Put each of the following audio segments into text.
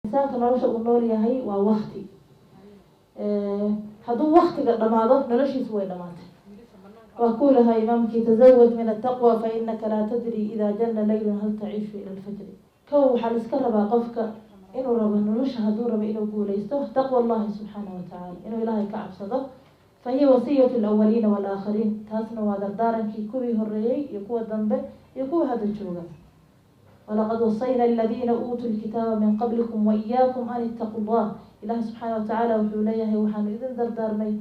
Insaanka nolosha uu nool yahay waa wakti. Hadduu waktiga dhamaado, noloshiisu way dhamaatay. Waa kuu lahaa imaamkii: "Tazawad min ataqwa, fa inaka laa tadri idaa janna laylun hal taciishu ila alfajri." Kow, waxaa la iska rabaa qofka inuu rabo nolosha, hadduu rabo inuu guuleysto, taqwa Allahi subxaana wa tacaala, inuu Ilaahay ka cabsado. Fa hiya wasiyatu alawaliina waalaakhariin. Taasna waa dardaarankii kuwii horeeyey iyo kuwa dambe iyo kuwa hadda jooga. "Walaqad wasayna aladiina uutuu lkitaaba min qablikum waiyaakum an ittaqu llah." Ilahi subxaana watacaala wuxuu leeyahay: waxaanu idin dardaarmay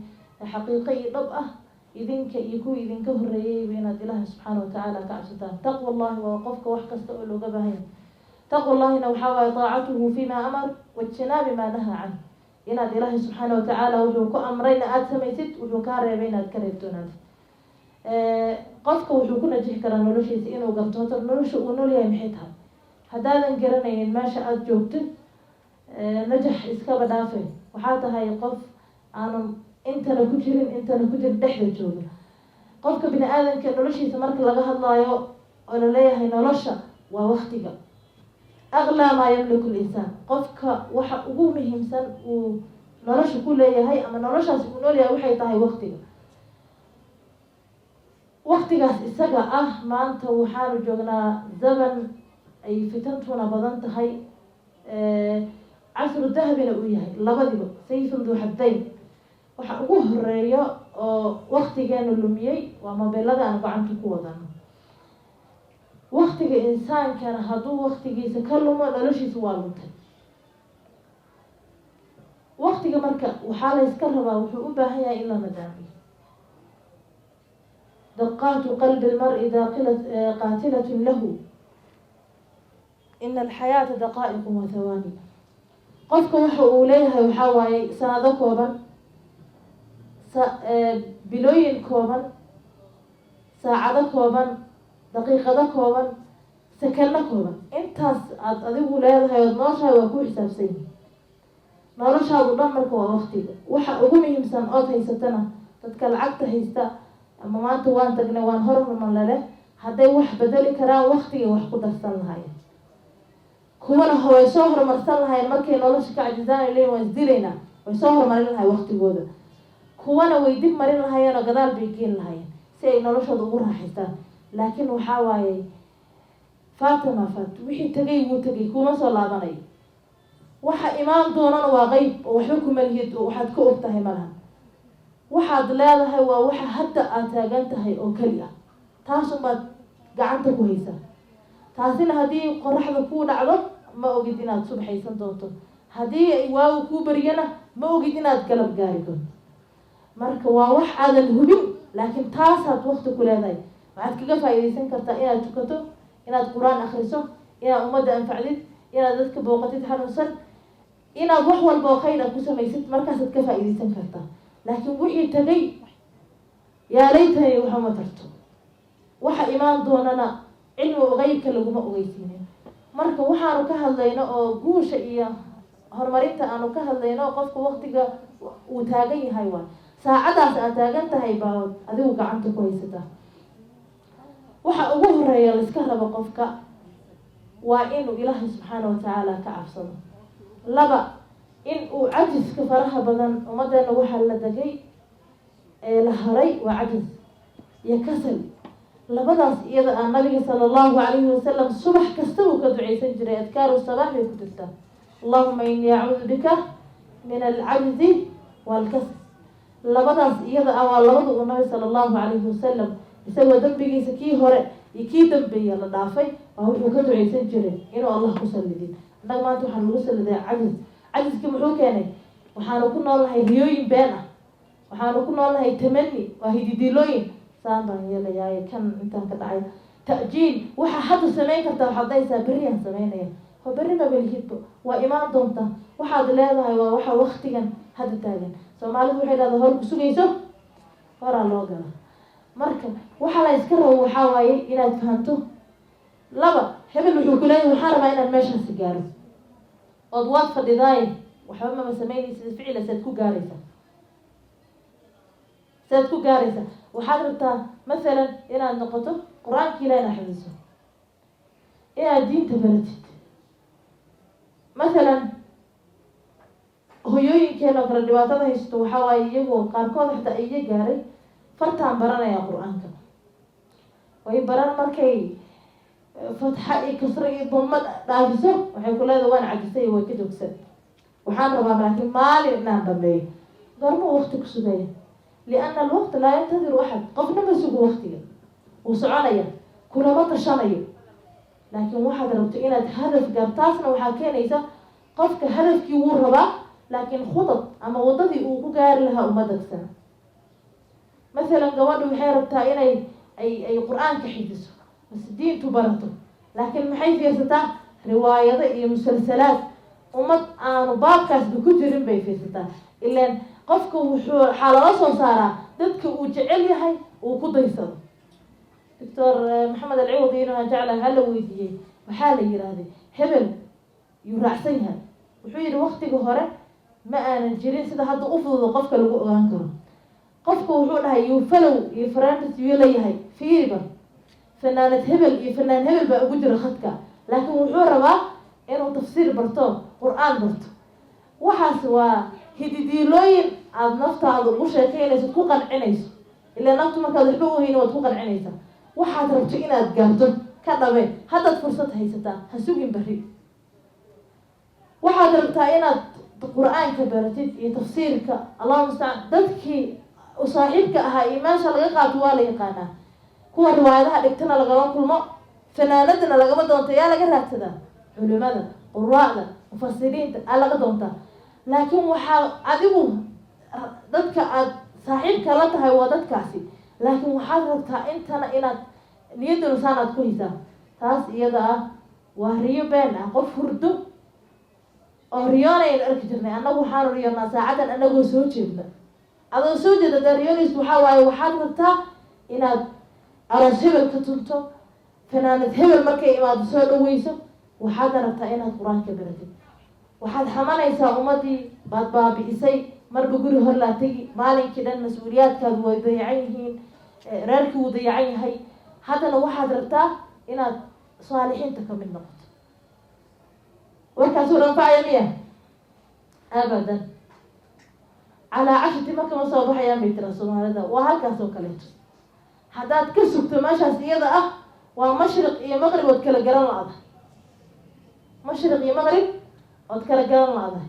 xaqiiqo iyo dhab ah, idinka iyo kuwii idinka horeeyeyba, inaad Ilaahi subxaana watacaala ka cabsataan. Taqwa Allahi waa qofka wax kasta oo looga baahanya. Taqwa Allahina waxaa waaye taacatuhu fima amar waijtinaabi maa nahaa canh, inaad Ilaahay subxaana watacaala wuxuu ku amrayna aada samaysid, wuxuu kaa reebay inaad ka reebtoonaatid. Qofka wuxuu ku najixi karaa noloshiisa inuu garto horta nolosha uu nool yahay maxay tahay. Haddaadan garanaynin meesha aada joogto, najax iskaba dhaafe, waxaa tahay qof aanan intana ku jirin, intana ku jirin, dhexda jooga. Qofka bini aadanka noloshiisa marka laga hadlaayo oo laleeyahay nolosha waa waktiga, aqlaa maa yamliku linsaan, qofka waxa ugu muhiimsan uu nolosha ku leeyahay ama noloshaasi uu nool yahay waxay tahay waktiga. Waktigaas isaga ah, maanta waxaanu joognaa zaman ay fitantuna badan tahay, casru dahabina uu yahay, labadiba sayfun duu xaddayn. Waxa ugu horeeya oo waktigeenu lumiyey waa mobeelada aan gacanta ku wadano. Waktiga insaankana hadduu waktigiisa ka lumo, noloshiisa waa luntay. Waktiga marka waxaa la yska rabaa, wuxuu u baahan yahay in la nadaamiyo. "Daqaatu qalbi lmari qaatilatun lahu, ina alxayaata daqaa'iqu wa thawaani." Qofka waxa uu leeyahay waxaa waaye sanado kooban, bilooyin kooban, saacado kooban, daqiiqado kooban, sakano kooban. Intaas aada adigu leedahay ood nooshahay waa ku xisaabsan yihin noloshaadu dhan. Marka waa waktiga waxa ugu muhiimsan ood haysatana. Dadka lacagta haysta ama maanta waan tagnay, waan hormarman leh, hadday wax bedeli karaan, waktigay wax ku darsan lahaayeen. Kuwana way soo horumarsan lahayen. Markay nolosha ka cajizaan, leeyihin waan isdilaynaa, way soo horumarin lahayen waktigooda. Kuwana way dib marin lahaayeen oo gadaal bay geen lahaayeen si ay noloshooda ugu raaxaystaan. Laakiin waxaa waaye, faatama faat, wixii tagay wuu tagay, kuma soo laabanayo. Waxa imaan doonana waa qeyb oo waxba kuma lihid oo waxaad ka og tahay malaha. Waxaad leedahay waa waxa hadda aad taagan tahay oo keli ah. Taasunbaad gacanta ku haysaa. Taasina haddii qoraxda kuu dhacdo, ma ogid inaad subaxaysan doonto. Haddii ay waagu kuu baryana, ma ogid inaad galab gaari doonto. Marka waa wax aadan hubin, laakiin taasaad wakti ku leedahay. Waxaad kaga faa'iidaysan kartaa inaad tukato, inaad Qur-aan akriso, inaad ummadda anfacdid, inaad dadka booqatid xanuunsan, inaad wax walba oo khayr a ku samaysid. Markaasaad ka faa'iidaysan kartaa. Laakiin wixii tagay, yaa laytani, waxuma tarto. Waxa imaan doonana cilmi qeybka laguma ogeysiinin. Marka waxaanu ka hadlayno oo guusha iyo horumarinta aanu ka hadlayno, qofka waktiga uu taagan yahay waay. Saacadaas aad taagan tahay baa adigu gacanta ku haysataa. Waxa ugu horeeya laiska rabo qofka waa inuu Ilaahay subxaana watacaala ka cabsado. Laba, in uu cajiska faraha badan ummadeena waxaa la degay ee la haray waa cajis iyo kasal. Labadaas iyada ah, Nabiga sala Allahu calayhi wasalam subax kasta uu ka duceysan jiray. Adkaaru sabaax bay ku jirtaa: "Allahuma inii acuudu bika min alcajzi waalkasal." Labadaas iyada ah waa labada uu Nabi sala Allahu calayhi wasalam, isagoo dembigiisa kii hore iyo kii dambeeya la dhaafay, waa wuxuu ka duceysan jiray inuu Allah ku sallidin. Annaga maanta waxaa lagu salliday cajis. Cajiskii muxuu keenay? Waxaanu ku nool nahay riyooyin been ah, waxaanu ku nool nahay tamani, waa hididilooyin. Saan baan yeelayaay, kan intaan ka dhacay, ta'jiil. Waxaa hadda samayn kartaa, waxaad dhahaysaa berriyaan samaynaya. Oo berri mabelhidbo, waa imaan doonta. Waxaad leedahay waa waxa waktigan hadda taagan. Soomaalidu waxay dhahdaa: "Hor ku sugayso, horaa loo gala." Marka waxaa la iska rabo waxaa waaye inaad fahanto. Laba, hebel wuxuu ku leeyahay: "Waxaan rabaa inaan meeshaasi gaaro." Ood waad fadhidaaye, waxba mama samaynaysid ficila. Saad ku gaaraysaa? Saad ku gaaraysaa? Waxaad rabtaa mathalan inaad noqoto Qur-aanka Ilaah inaad xifdiso, inaad diinta baratid mathalan. Hooyooyinkeen oo kale dhibaatada haysato waxaa waaye, iyagoo qaarkood xataa iya gaaray, fartaan baranaya Qur-aanka way baran, markay fatxa iyo kasro iyo damo dhaafiso, waxay ku leedahay waan cajisay, way ka joogsan. Waxaan rabaa laakiin maalin inaan dhameeyo. Goormuu waqti ku sugaya? Lianna alwaqta laa yantadiru axad. Qofna ma sugo, waqtiga wuu soconaya, kulama tashanayo. Laakiin waxaad rabto inaad hadaf gaar, taasna waxaa keenaysa qofka hadafkii wuu rabaa, laakiin khudad ama waddadii uu ku gaari lahaa uma dagsana. Masalan, gabadhu waxay rabtaa inay ay Qur-aanka xidiso mase diintu barato, laakiin maxay fiirsataa? Riwaayado iyo musalsalaad ummad aanu baabkaasba ku jirin bay fiirsataa. Ilaan qofka wuxuu waxaa lala soo saaraa dadka uu jecel yahay, uu ku daysado. Doctor Maxamed Alciwadi, inuu aan jeclahay, waxaa la weydiiyey, waxaa la yiraahday, hebel yuu raacsan yahay? Wuxuu yihi, waktiga hore ma aanan jirin sida hadda u fududo qofka lagu ogaan karo. Qofka wuxuu dhahay yuu follow iyo friends yuu leeyahay, fiiriba fanaanad hebel iyo fanaan hebel baa ugu jira khadka, laakiin wuxuu rabaa inuu tafsiir barto, Qur-aan barto. Waxaas waa hididiilooyin aada naftaada ugu sheekeynayso, ku qancinayso. Ilaa naftu markaad waxba uhayni waad ku qancinaysaa. Waxaad rabto inaad gaarto ka dhabe, haddaad fursad haysataa, ha sugin berri. Waxaad rabtaa inaad Qur-aanka baratid iyo tafsiirka, Allahu mustacaan, dadkii saaxiibka ahaa iyo meesha laga qaato waa la yaqaanaa. Kuwa riwaayadaha dhigtana lagama kulmo, fanaanadana lagama doonto. Yaa laga raadsadaa? Culimada, quraacda, mufasiriinta aa laga doontaa. Laakiin waxaa adigu dadka aada saaxiibka la tahay waa dadkaasi, laakiin waxaad rabtaa intana inaad niyaduna saan aad ku haysaa. Taas iyada ah waa riyo been ah. Qof hurdo oo riyoonaynu arki jirnay. Annagu waxaanu riyoonaa saacadan anagoo soo jeedna. Adoo soo jeeda hadaa riyoonaysid, waxaa waaye waxaad rabtaa inaad aroos hebel ka tunto, fanaanad hebel markay imaado soo dhaweyso, waxaadna rabtaa inaad Qur-aanka baratid. Waxaad xamanaysaa ummadii baad baabi'isay, marba guri hor laa tegi, maalinkii dhan mas-uuliyaadkaadu way dayacan yihiin, reerkii wuu dayacan yahay, haddana waxaad rabtaa inaad saalixiinta ka mid noqoto. Warkaasuu dhanfacaya miya? Abadan. Calaa cashati markama soo baxayaan bay tiraa Soomaalida. Waa halkaas oo kaleeto. Haddaad ka sugto meeshaas iyada ah, waa mashriq iyo maqrib ood kala garan la-dahay. Mashriq iyo maqrib ood kala garan la-dahay.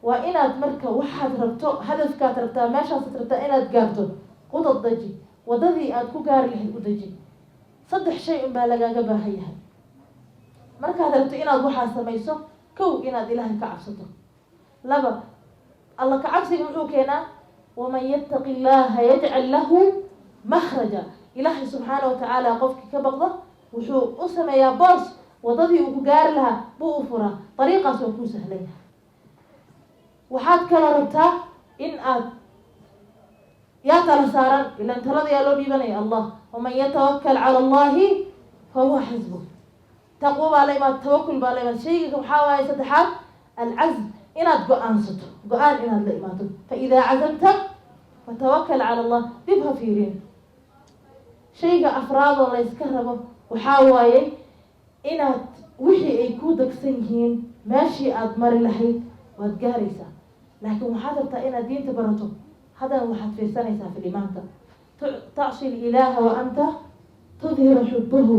Waa inaad marka waxaad rabto, hadafkaad rabtaa, meeshaasaad rabtaa inaad gaarto, qudad daji, waddadii aad ku gaari lahayd u deji. Saddex shay unbaa lagaaga baahan yahay markaad rabto inaad waxaa samayso. Kow, inaad Ilaahay ka cabsato. Laba, Alla ka cabsiga muxuu keenaa? Waman yattaqi Illaha yajcal lahu makhraja. Ilaahay subxaana watacaala qofkii ka baqdo wuxuu u sameeyaa boos, waddadii uu ku gaari lahaa buu u furaa, dariiqaas waa kuu sahlan yahay. Waxaad kaloo rabtaa in aad yaa tala saaran, ilan talada yaa loo dhiibanaya? Allah. Waman yatawakal cala Allahi fahuwa xasbuh. Taqwo baa la imaad, tawakul baa la imaad. Shayga waxaa waaye saddexaad, alcazm, inaad go-aansato, go-aan inaad la imaato. Fa idaa cazamta fatawakal cala Allah, dib ha fiirin. Shayga afraadoo la yska rabo waxaa waaye inaad wixii ay ku degsan yihiin, meeshii aada mari lahayd waad gaaraysaa, laakiin waxaad rabtaa inaad diinta barato, haddana waxaad fiirsanaysaa filimaanta. Tacsi ilaaha wa anta tudhiru xubahu,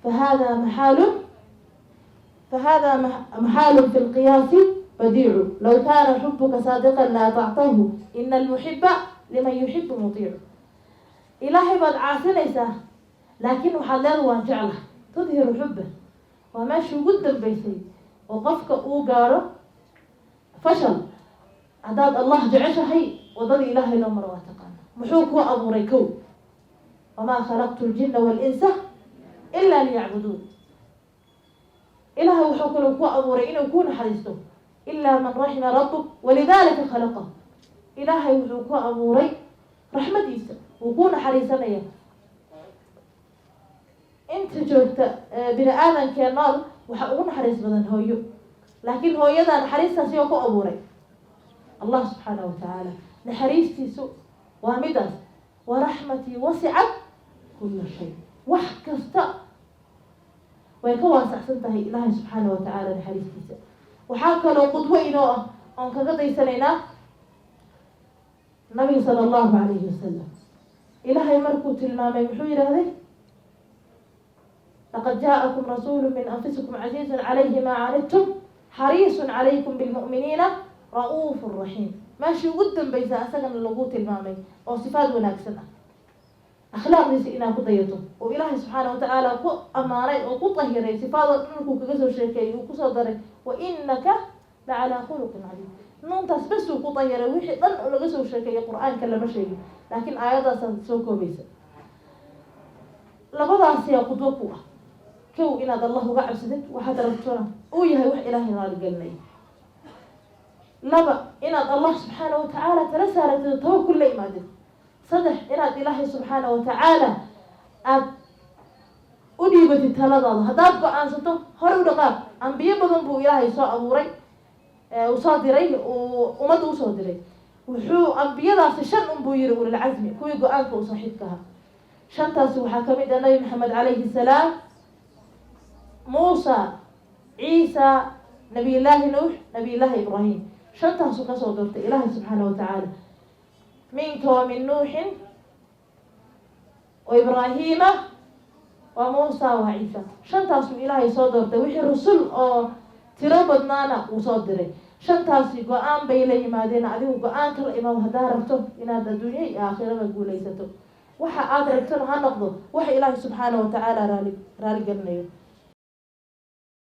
fahada maxaalun fi lqiyaasi badiicu. Law kaana xubuka saadiqan la atactahu, ina almuxiba liman yuxibu mutiicu. Ilaahay baad caasinaysaa, laakiin waxaad leeda waan jeclahay. Tudhiru xuba waa meeshii ugu dambeysay oo qofka uu gaaro fashal. Haddaad Allah jeceshahay, waddadii Ilaahay loo maro waa taqaana. Muxuu kuu abuuray? Kow, wamaa khalaqtu ljina walinsa ilaa liyacbuduun. Ilaahay wuxuu kaloo ku abuuray inuu ku naxariisto, ilaa man raxima rabbuk walidalika khalaqah. Ilaahay wuxuu ku abuuray raxmadiisa, wuu ku naxariisanaya. Inta joogta bini aadamkee nool waxaa ugu naxariis badan hooyo, laakiin hooyada naxariistaasi oo ku abuuray Allah subxaanahu watacaala. Naxariistiisu waa midaas. Waraxmatii wasicat kula shay. Wax kasta way ka waasacsan tahay Ilaahay subxaana watacaala naxariistiisa. Waxaa kaloo qudwo inoo ah Oon kaga daysanaynaa Nabiga sala Allahu calayhi wasalam. Ilaahay markuu tilmaamay, muxuu yidhaahday? "Laqad jaa'akum rasuulu min anfusikum casiizun calayhi maa canidtum xariisun calaykum bilmu'miniina ra'uufu raxiim." Meeshii ugu dambaysa asagana lagu tilmaamay oo sifaad wanaagsan ah, akhlaaqdiisa inaad ku dayato, oo Ilaahay subxaana watacaala ku ammaanay oo ku tahiray sifaadoo dhan, markuu kaga soo sheekeeyay, uu kusoo daray "wa innaka la calaa khuluqin cadiim". Nuuntaas bas uu ku tahiray. Wixii dhan oo laga soo sheekeeyay Qur-aanka lama sheegin, laakiin aayadaasaa soo koobaysa. Labadaasiyaa qudwo ku ah. Kow, inaad Allah uga cabsatid, waxaad rabtona uu yahay wax Ilaahay raaligelinaya. Laba, inaad Allah subxaana watacaala tala saaratid oo tawakul la imaadid. Saddex, inaad Ilaahay subxaana watacaala aada u dhiibatid taladaada. Haddaad go-aansato, hore u dhaqaaq. Ambiyo badan buu Ilaahay soo abuuray, uu soo diray, uu ummadda usoo diray. Wuxuu ambiyadaasi shan un buu yihi ulilcasmi, kuwii go-aanka uu saaxiibka ahaa. Shantaasi waxaa kamid ah Nabi Maxamed calayhi salaam, Muusa, Ciisa, Nabiyullaahi Nuux, Nabiyullaahi Ibraahim. Shantaasuu kasoo doortay Ilaahay subxaana watacaala. "Minka wa min Nuuxin wa Ibraahiima wa Muusa wa Ciisa." Shantaasuu Ilaahay soo doortay. Wixii rusul oo tiro badnaana uu soo diray, shantaasi go-aan bay la yimaadeen. Adigu go-aan kala imaam haddaa rabto inaad adduunya iyo aakhiraba guulaysato. Waxa aada rabtona ha noqdo waxa Ilaahay subxaana watacaala raali gelinayo.